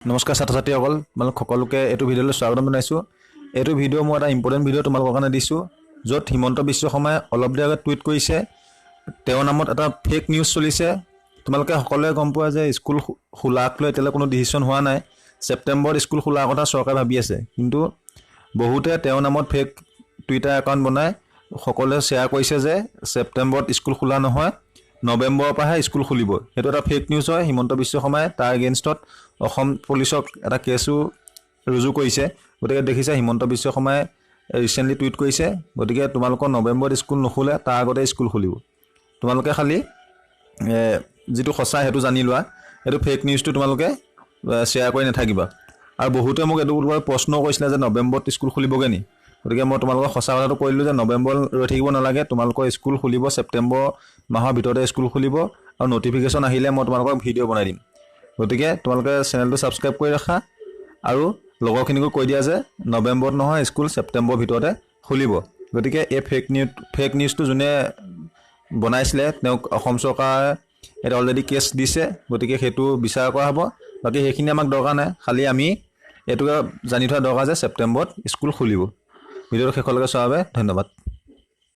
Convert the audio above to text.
নমস্কাৰ ছাত্ৰ ছাত্ৰীসকল, তোমালোক সকলোকে এইটো ভিডিঅ'লৈ স্বাগতম জনাইছোঁ। এইটো ভিডিঅ' মই এটা ইম্পৰ্টেণ্ট ভিডিঅ' তোমালোকৰ কাৰণে দিছোঁ, য'ত হিমন্ত বিশ্ব শৰ্মাই অলপ দেৰি আগত টুইট কৰিছে। তেওঁৰ নামত এটা ফেক নিউজ চলিছে। তোমালোকে সকলোৱে গম পোৱা যে স্কুল খোলাক লৈ এতিয়ালৈ কোনো ডিচিশ্যন হোৱা নাই। ছেপ্টেম্বৰত স্কুল খোলাৰ কথা চৰকাৰে ভাবি আছে। কিন্তু বহুতে তেওঁৰ নামত ফেক টুইটাৰ একাউণ্ট বনাই সকলোৱে শ্বেয়াৰ কৰিছে যে ছেপ্টেম্বৰত স্কুল খোলা নহয়, নৱেম্বৰৰ পৰাহে স্কুল খুলিব। সেইটো এটা ফেক নিউজ হয়। হিমন্ত বিশ্ব শৰ্মাই তাৰ এগেইনষ্টত অসম পুলিচক এটা কেছো ৰুজু কৰিছে। গতিকে দেখিছে, হিমন্ত বিশ্ব শৰ্মাই ৰিচেণ্টলি টুইট কৰিছে। গতিকে তোমালোকৰ নৱেম্বৰত স্কুল নোখোলে, তাৰ আগতে স্কুল খুলিব। তোমালোকে খালি যিটো সঁচা সেইটো জানি লোৱা। এইটো ফেক নিউজটো তোমালোকে শ্বেয়াৰ কৰি নাথাকিবা। আৰু বহুতে মোক এইটো লৈ প্ৰশ্ন কৰিছিলে যে নৱেম্বৰত স্কুল খুলিবগৈ নি? গতিকে মই তোমালোকক সঁচা কথাটো কৈ দিলোঁ যে নৱেম্বৰ ৰৈ থাকিব নালাগে, তোমালোকৰ স্কুল খুলিব। ছেপ্টেম্বৰ মাহৰ ভিতৰতে স্কুল খুলিব আৰু ন'টিফিকেশ্যন আহিলে মই তোমালোকক ভিডিঅ' বনাই দিম। গতিকে তোমালোকে চেনেলটো ছাবস্ক্ৰাইব কৰি ৰাখা আৰু লগৰখিনিকো কৈ দিয়া যে নৱেম্বৰত নহয়, স্কুল ছেপ্টেম্বৰৰ ভিতৰতে খুলিব। গতিকে এই ফেক নিউজটো যোনে বনাইছিলে, তেওঁক অসম চৰকাৰে এতিয়া অলৰেডি কেছ দিছে। গতিকে সেইটো বিচাৰ কৰা হ'ব। বাকী সেইখিনি আমাক দৰকাৰ নাই, খালি আমি এইটোকে জানি থোৱা দৰকাৰ যে ছেপ্টেম্বৰত স্কুল খুলিব। ভিডিঅ'টো শেষলৈকে চোৱাৰ বাবে ধন্যবাদ।